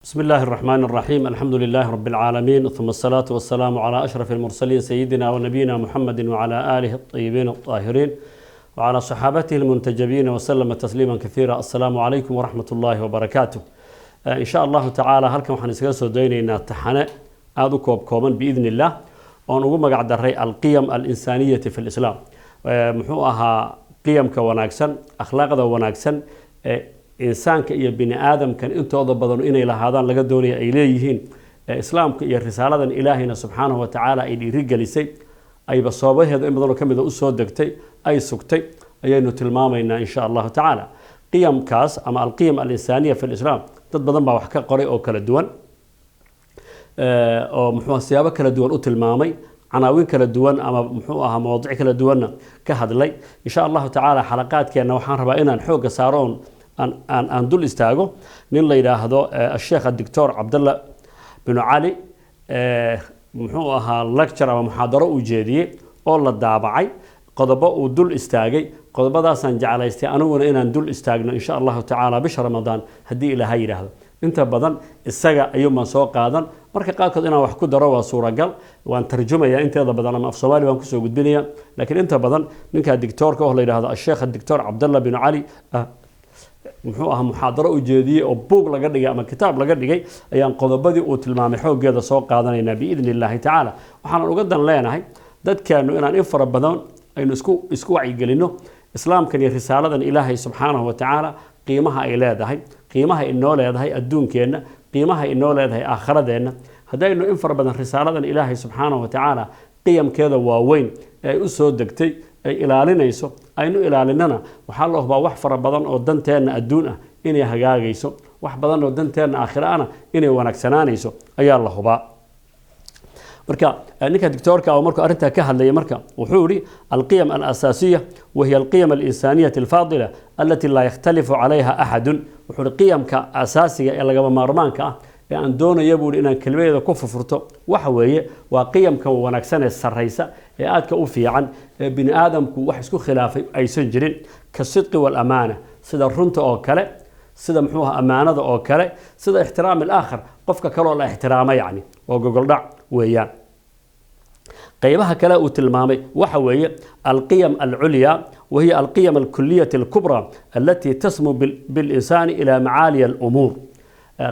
بسم الله الرحمن الرحيم، الحمد لله رب العالمين، ثم الصلاة والسلام على أشرف المرسلين سيدنا ونبينا محمد وعلى آله الطيبين الطاهرين وعلى صحابته المنتجبين وسلم تسليما كثيرا. السلام عليكم ورحمة الله وبركاته. إن شاء الله تعالى halkan waxaan iskaga soo daynaynaa taxane aada u koob kooban biidni illah oon ugu magac daray alqiyam alinsaaniyati fi lislaam. Muxuu ahaa qiyamka wanaagsan, akhlaaqda wanaagsan ee insaanka iyo bini aadamkan intooda badan inay lahaadaan laga doonaya ay leeyihiin, islaamka iyo risaaladan ilaahayna subxaanahu wa tacaala ay dhiirigelisay, ayba soobaheedu in badanoo ka mida usoo degtay, ay sugtay, ayaynu tilmaamaynaa insha allahu tacaala. Qiyamkaas ama alqiyam alinsaaniya fi lislaam dad badan baa wax ka qoray oo kala duwan, oo muxuu siyaabo kala duwan u tilmaamay, canaawin kala duwan ama muxuu ahaa mawaadiic kala duwanna ka hadlay. Insha allahu tacaala xalaqaadkeenna waxaan rabaa inaan xoogga saaro oon aan dul istaago nin la yidhaahdo asheekh adoctor Cabdalla binu Cali, muxuu ahaa lecture ama muxaadaro uu jeediyey oo la daabacay, qodobo uu dul istaagay. Qodobadaasaan jeclaystay aniguna inaan dul istaagno insha allahu tacaala bisha Ramadaan haddii Ilaahay yidhaahdo. Inta badan isaga ayuunbaan soo qaadan, marka qaarkood inaan wax ku daro waa suuragal. Waan tarjumaya inteeda badan ama af Soomaali baan kusoo gudbinaya, laakiin inta badan ninka dictoorka oo la yidhahdo asheekh adoctor Cabdalla binu Cali, muxuu ahaa muxaadaro u jeediyey oo buug laga dhigay ama kitaab laga dhigay, ayaan qodobadii uu tilmaamay xooggeeda soo qaadanaynaa biidni illaahi tacaala. Waxaanan uga dan leenahay dadkeenu inaan in fara badan aynu isku wacyigelinno islaamkan iyo risaaladan Ilaahay subxaanahu wa tacaala, qiimaha ay leedahay, qiimaha inoo leedahay adduunkeenna, qiimaha inoo leedahay aakhiradeenna. Haddaynu in fara badan risaaladan Ilaahay subxaanahu wa tacaala qiyamkeeda waaweyn ee ay u soo degtay ay ilaalinayso aynu ilaalinana, waxaa la hubaa wax fara badan oo danteenna adduun ah inay hagaagayso, wax badan oo danteenna aakhira ana inay wanaagsanaanayso ayaa la hubaa. Marka ninka doctoorka oo markuu arrintaa ka hadlayay, marka wuxuu yihi: alqiyam alasaasiya wahiya alqiyam alinsaaniyati alfaadila alati laa yakhtalifu calayha axadun. Wuxuu yihi qiyamka asaasiga ee lagama maarmaanka ah ee aan doonaya, buu inaan kelimadeeda ku furfurto, waxa weeye waa qiyamka wanaagsan ee sarraysa ee aadka u fiican ee bini aadamku wax isku khilaafay aysan jirin, ka sidqi walamaana, sida runta oo kale, sida muxuu aha ammaanada oo kale, sida ixtiraam alaakhar, qofka kaloo la ixtiraamo, yacni oo gogoldhac weeyaan. Qaybaha kale uu tilmaamay waxa weeye alqiyam alculya wahiya alqiyam alkuliyati alkubra alati tasmu bilinsaani ila macaaliya alumuur.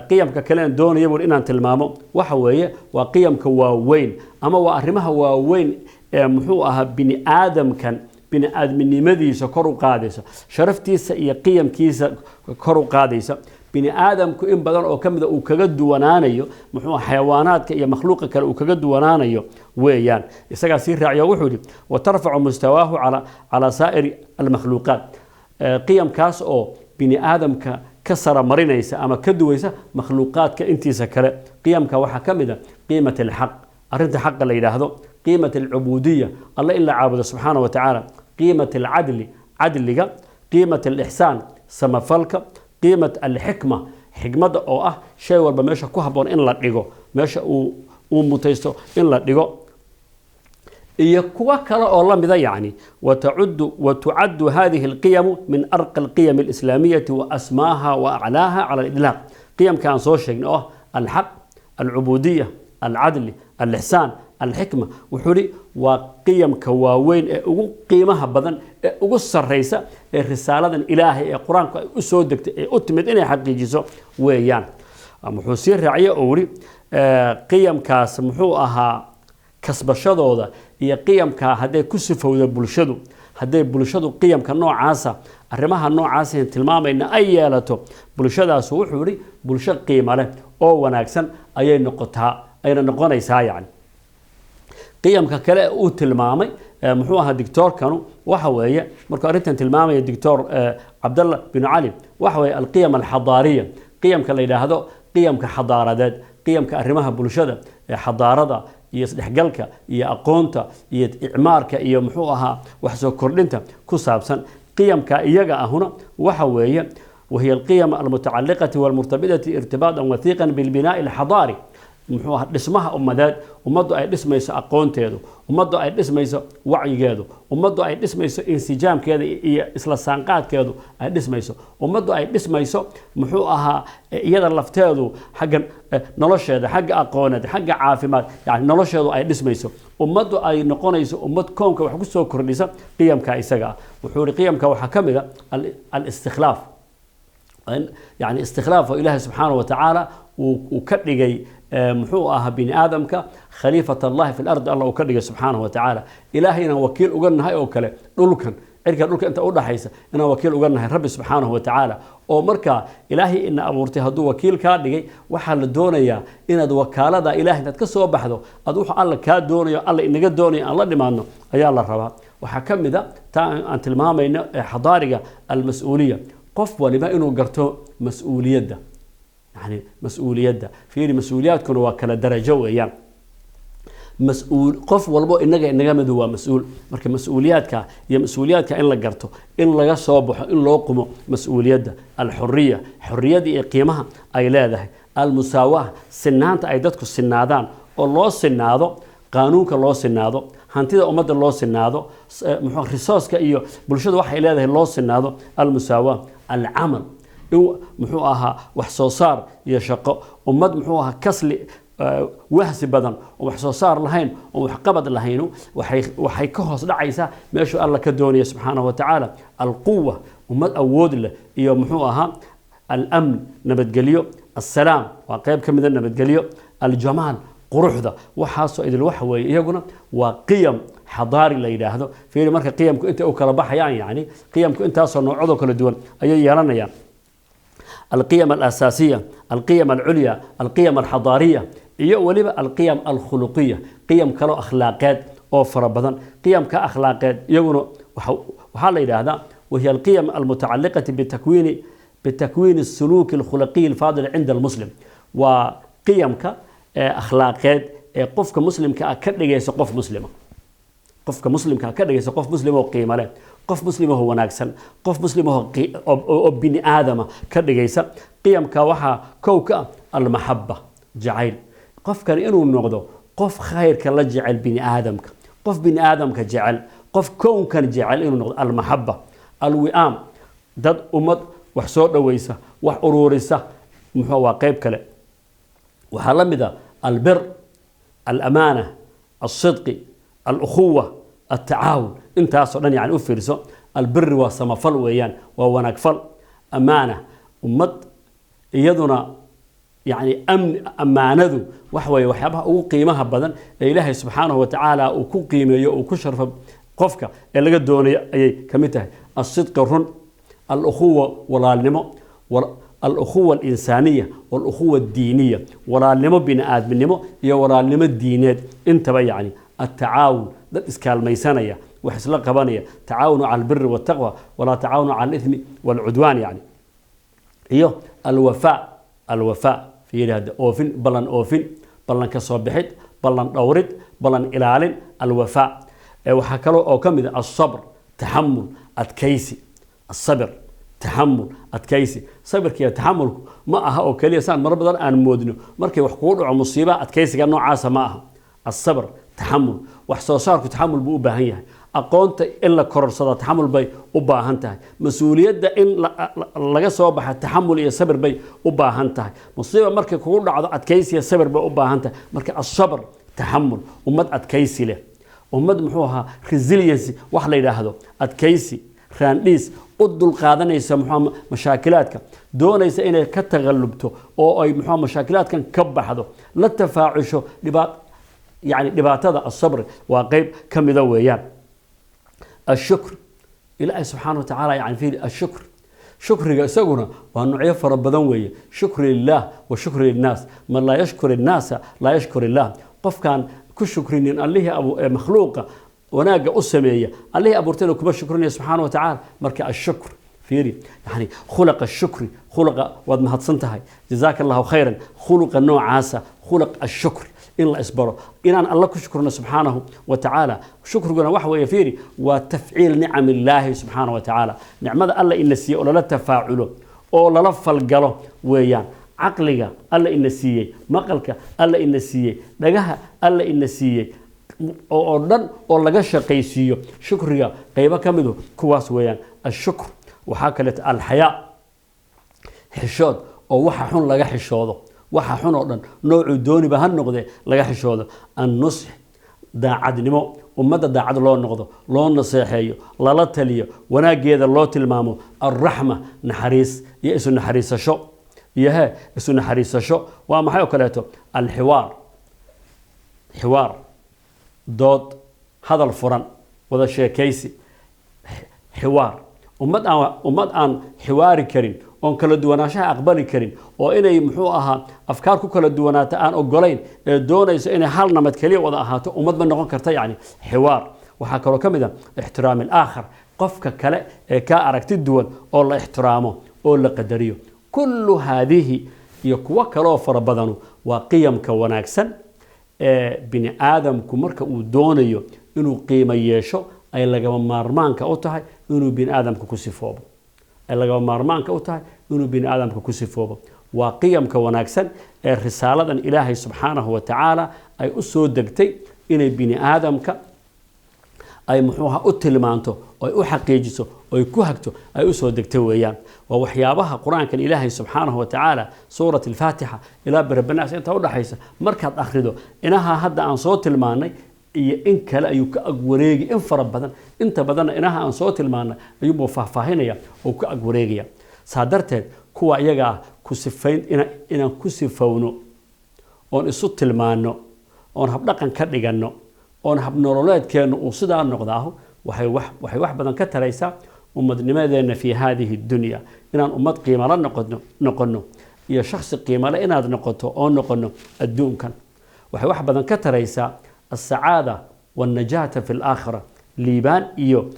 Qiyamka kale aan doonaya, buur, inaan tilmaamo waxa weeye waa qiyamka waaweyn ama waa arrimaha waaweyn ee muxuu ahaa bini aadamkan bini aadminimadiisa kor u qaadaysa, sharaftiisa iyo qiyamkiisa kor u qaadaysa, bini aadamku in badan oo ka mida uu kaga duwanaanayo muxuu xayawaanaadka iyo makhluuqa kale uu kaga duwanaanayo weeyaan. Isagaa sii raaciyo, wuxuu yidhi: watarfacu mustawaahu calaa saa'iri almakhluuqaat. Qiyamkaas oo bini aadamka ka saramarinaysa ama ka duwaysa makhluuqaadka intiisa kale. Qiyamka waxaa ka mid a qiimat alxaq, arrinta xaqa la yidhaahdo, qiimat alcubuudiya, Alle in la caabudo subxaana wa tacaala, qiimat alcadli, cadliga, qiimat alixsaan, samafalka, qiimat alxikma, xikmadda oo ah shay walba meesha ku habboon in la dhigo, meesha uu mutaysto in la dhigo, iyo kuwo kale oo la mida. Yacni watucaddu hadihi alqiyamu min arqa alqiyam alislaamiyati wa asmaaha wa aclaaha cala alidlaaq. Qiyamka aan soo sheegnay oo ah alxaq, alcubuudiya, alcadli, alixsaan, alxikma, wuxuu ihi waa qiyamka waaweyn ee ugu qiimaha badan ee ugu sarraysa ee risaaladan Ilaahay ee Qur-aanku ay u soo degtay ee u timid inay xaqiijiso weeyaan. Wuxuu sii raaciye oo yidhi qiyamkaas muxuu ahaa kasbashadooda iyo qiyamkaa hadday ku sifowdo bulshadu, hadday bulshadu qiyamka noocaasa, arrimaha noocaasa tilmaamayna ay yeelato, bulshadaas, wuxuu yihi, bulsho qiimo leh oo wanaagsan ayay noqotaa, ayna noqonaysaa. Yacni qiyamka kale uu tilmaamay muxuu ahaa dictoorkanu waxa weeye, markuu arrintan tilmaamaya Dictor Cabdalla binu Cali, waxa weeye alqiyam alxadaariya, qiyamka la yidhaahdo qiyamka xadaaradeed, qiyamka arrimaha bulshada ee xadaarada iyo isdhexgalka iyo aqoonta iyo icmaarka iyo muxuu ahaa wax soo kordhinta ku saabsan. Qiyamka iyaga ahuna waxa weeye wahiya alqiyam almutacaliqati walmurtabitati irtibaatan wathiiqan bilbinaa'i alxadaari. Muxuu ahaa dhismaha ummadeed? Ummaddu ay dhismayso aqoonteedu, ummaddu ay dhismayso wacyigeedu, ummaddu ay dhismayso insijaamkeeda iyo isla saanqaadkeedu ay dhismayso, ummaddu ay dhismayso muxuu ahaa iyada lafteedu xagga nolosheeda, xagga aqooneed, xagga caafimaad, yani nolosheedu ay dhismayso, ummaddu ay noqonayso ummad koonka wax ku soo kordhisa. Qiyamka isaga ah wuxuu ihi qiyamka waxaa ka mid a al-istikhlaaf, yani istikhlaaf oo Ilaahay subxaanahu wa tacaala uu ka dhigay muxuu ahaa bini aadamka khaliifat Allahi fi lard. Allah uu ka dhigay subxaanahu wa tacaala, Ilaahay inaan wakiil uga nahay oo kale dhulkan, cirka dhulka inta udhaxaysa inaan wakiil uga nahay Rabbi subxaanahu wa tacaala. Oo markaa Ilaahay ina abuurtay hadduu wakiil kaa dhigay, waxaa la doonayaa inaad wakaalada Ilahay intaad ka soo baxdo aad wuxuu Alla kaa doonayo, Alla inaga doonayo aan la dhimaadno ayaa la rabaa. Waxaa ka mid a taa aan tilmaamayno ee xadaariga almas-uuliya, qof waliba inuu garto mas-uuliyadda, yani mas-uuliyadda. Fiiri, mas-uuliyaadkuna waa kala darajo weeyaan. Mas-uul qof walbo inaga inaga midu waa mas-uul. Marka mas-uuliyaadka iyo mas-uuliyaadka in la garto, in laga soo baxo, in loo qumo mas-uuliyadda. Alxuriya, xorriyadda iyo qiimaha ay leedahay. Almusaawaha, sinaanta ay dadku sinaadaan oo loo sinaado qaanuunka, loo sinaado hantida ummadda, loo sinaado muxuu resource-ka iyo bulshada waxay leedahay loo sinaado. Almusaawa. Alcamal, in muxuu ahaa wax soo saar iyo shaqo. Ummad muxuu ahaa kasli, wahsi badan oo wax soo saar lahayn oo waxqabad lahaynu waxay ka hoos dhacaysaa meeshuu Alla ka doonaya subxaanahu wa tacaala. Alquwa, ummad awood leh, iyo muxuu ahaa alamn, nabadgelyo. Assalaam waa qayb ka mida nabadgelyo. Aljamaal, quruxda. Waxaasoo idil waxa weeye iyaguna waa qiyam xadaari la yidhaahdo. Fiiri marka qiyamku intay u kala baxayaan, yani qiyamku intaasoo noocadoo kala duwan ayay yeelanayaan: alqiyam alasaasiya, alqiyam alculya, alqiyam alxadaariya, iyo weliba alqiyam alkhuluqiya, qiyam kaloo akhlaaqeed oo fara badan. Qiyamka akhlaaqeed iyaguna waxaa la yidhaahdaa wahiya alqiyam almutacaliqati bitakwiini الsuluuki alkhulaqiy alfaadil cinda almuslim. Waa qiyamka akhlaaqeed ee qofka muslimka ah ka dhigaysa qof muslima, qofka muslimka ka dhigaysa qof muslim oo qiimo leh, qof muslim oo wanaagsan, qof muslim oo bini aadama ka dhigaysa. Qiyamka waxaa kow ka ah almaxaba, jacayl. Qofkan inuu noqdo qof khayrka la jecel bini aadamka, qof bini aadamka jecel, qof kownkan jecel inuu noqdo, almaxaba. Alwi'aam, dad ummad wax soo dhoweysa, wax uruurisa, muxuu waa qayb kale. Waxaa la mid a albir, alamaana, alsidqi, alukhuwa, altacaawun. Intaasoo dhan yani u fiirso. Albiri waa samafal weeyaan, waa wanaagfal. Amaana, ummad iyaduna yani amni, ammaanadu waxa weeye waxyaabaha ugu qiimaha badan ee Ilaahay subxaanahu wa tacaala uu ku qiimeeyo, uu ku sharfo qofka ee laga doonayo ayay ka mid tahay. Alsidqi, run. Alukhuwa, walaalnimo. Alukhuwa alinsaaniya walukhuwa addiiniya, walaalnimo bini aadminimo iyo walaalnimo diineed intaba. Yacni altacaawun, dad iskaalmaysanaya, wax isla qabanaya. Tacaawunu cala albiri waltaqwa walaa tacaawunu cala alithmi walcudwaan. Yani iyo alwafaa. Alwafaa fiiri hadda, oofin, ballan oofin, ballan ka soo bixid, ballan dhowrid, ballan ilaalin, alwafaa. Waxaa kaloo oo ka mid ah alsabr, taxamul, adkaysi. Asabr, taxamul, adkaysi. Sabirka iyo taxamulku ma aha oo keliya saan marar badan aan moodno markay wax kugu dhaco musiiba, adkaysiga noocaasa ma aha. Asabr, taxamul. Wax soo saarku taxamul buu u baahan yahay. Aqoonta in la kororsada taxamul bay u baahan tahay. Mas-uuliyadda in laga soo baxa taxamul iyo sabir bay u baahan tahay. Musiiba markay kugu dhacdo adkaysi iyo sabir bay u baahan tahay. Marka asabr, taxamul, ummad adkaysi leh, ummad muxuu ahaa resiliency wax la yidhaahdo, adkaysi, raandhiis, u dulqaadanaysa muxuu mashaakilaadka, doonaysa inay ka taqallubto oo ay muxuu mashaakilaadkan ka baxdo, la tafaacusho dhibaat, yani dhibaatada. Asabr waa qeyb ka mida weeyaan. Ashukr, Ilaahay subxaana wa tacaala, yani fiiri ashukr, shukriga isaguna waa noocyo fara badan weeye. Shukri lilah wa shukri linnaas. Man laa yashkur innaasa laa yashkur illah. Qofkaan ku shukrinin Allihii ee makhluuqa wanaagga u sameeya, Allihii abuurtayna kuma shukrinaya subxaana wa tacaala. Marka ashukr, fiiri, yani khulaqa shukri, khulaqa waad mahadsan tahay, jazaaka Allahu khayran, khuluqa noocaasa, khulaq ashukr in la isbaro, inaan Alla ku shukrino subxaanahu wa tacaala. Shukriguna waxa weeye, fiiri, waa tafciil nicam illaahi subxaanahu wa tacaala, nicmada Alla ina siiye oo lala tafaaculo oo lala falgalo weeyaan. Caqliga Alla ina siiyey, maqalka Alla ina siiyey, dhagaha Alla ina siiyey oo dhan oo laga shaqaysiiyo, shukriga qaybo ka midu kuwaas weeyaan. Ashukr waxaa kaleeto alxayaa, xishood, oo waxa xun laga xishoodo, waxa xun oo dhan noocuu dooniba ha noqdee laga xishoodo. Annusx, daacadnimo, ummadda daacad loo noqdo, loo naseexeeyo, lala taliyo, wanaaggeeda loo tilmaamo. Alraxma, naxariis iyo isu naxariisasho, iyo he isu naxariisasho. Waa maxay oo kaleeto? Alxiwaar, xiwaar, dood, hadal furan, wada sheekaysi, xiwaar. Ummad aan xiwaari karin, oon kala duwanaanshaha aqbali karin, oo inay muxuu ahaa afkaar ku kala duwanaata aan ogolayn, ee doonayso inay hal namad keliya wada ahaato, ummad ma noqon karta. Yacni xiwaar waxaa kaloo ka mid ah ixtiraam alaakhar, qofka kale ee kaa aragti duwan oo la ixtiraamo oo la qadariyo. Kullu haadihi iyo kuwo kaleoo fara badanu waa qiyamka wanaagsan ee bini aadamku marka uu doonayo inuu qiimo yeesho ay lagama maarmaanka u tahay inuu bini aadamka ku sifoobo, ay lagama maarmaanka u tahay inuu bini aadamka ku sifoobo. Waa qiyamka wanaagsan ee risaaladan Ilaahay subxaanahu wa tacaala ay u soo degtay inay bini aadamka ay muxuuha u tilmaanto, oy u xaqiijiso, oy ku hagto ay u soo degtay weeyaan. Waa waxyaabaha Qur-aankan Ilaahay subxaanahu wa tacaala suurat alfaatixa ilaa birabanaas inta udhaxaysa markaad akhrido, inaha hadda aan soo tilmaanay iyo in kale ayuu ka ag wareegi in fara badan. Inta badanna inaha aan soo tilmaanay ayuunbuu faahfaahinaya oo ka ag wareegaya. Saa darteed kuwa iyaga ah ku sifayn, inaan ku sifowno oon isu tilmaano oon habdhaqan ka dhiganno oon habnololeedkeennu uu sidaa noqdaahu, waxay wax badan ka taraysaa ummadnimadeenna fii haadihi dunya, inaan ummad qiimala noqono iyo shaksi qiimale inaad noqoto oo noqono adduunkan. Waxay wax badan ka taraysaa asacaada wاlnajaata fi اlaakhira, liibaan iyo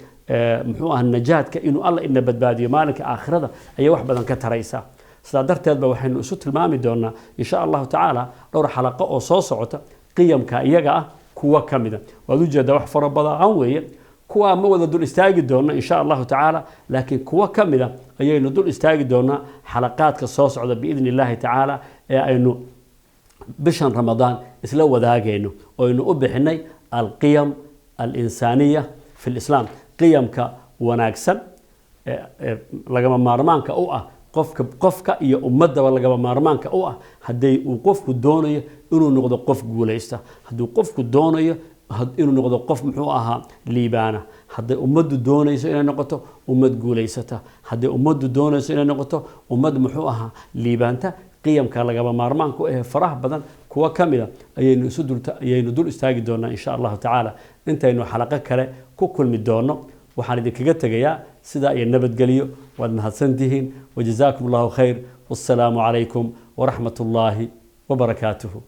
muxuu aha najaadka, inuu Alla ina badbaadiyo maalinka aakhirada ayay wax badan ka taraysaa. Sidaa darteed ba waxaynu isu tilmaami doonaa insha Allahu tacaala dhowr xalaqo oo soo socota qiyamka iyaga ah kuwa ka mida. Waad ujeedaa, wax fara badan weeye. Kuwaa ma wada dul istaagi doona insha Allahu tacaala, laakiin kuwo ka mida ayaynu dul istaagi doonaa xalaqaadka soo socda biidni Illaahi tacaala ee aynu bishan Ramadaan isla wadaagayno, oynu u bixinay alqiyam alinsaaniya fi lislaam, qiyamka wanaagsan lagama maarmaanka u ah qofka iyo ummadaba, lagama maarmaanka u ah hadday uu qofku doonayo inuu noqdo qof guulaysta, hadduu qofku doonayo inuu noqdo qof muxuu ahaa liibaana, hadday ummaddu doonayso inay noqoto ummad guulaysata, hadday ummaddu doonayso inay noqoto ummad muxuu ahaa liibaanta. Qiyamka lagama maarmaanka u ahe faraha badan kuwa ka mida ayaynu isu dul ayaynu dul istaagi doonaa insha Allahu tacaala. Intaynu xalaqo kale ku kulmi doono, waxaan idinkaga tegayaa sidaa iyo nabadgeliyo. Waad mahadsantihiin, wajazaakum Allahu khayr, wassalaamu calaykum waraxmat ullaahi wabarakaatuhu.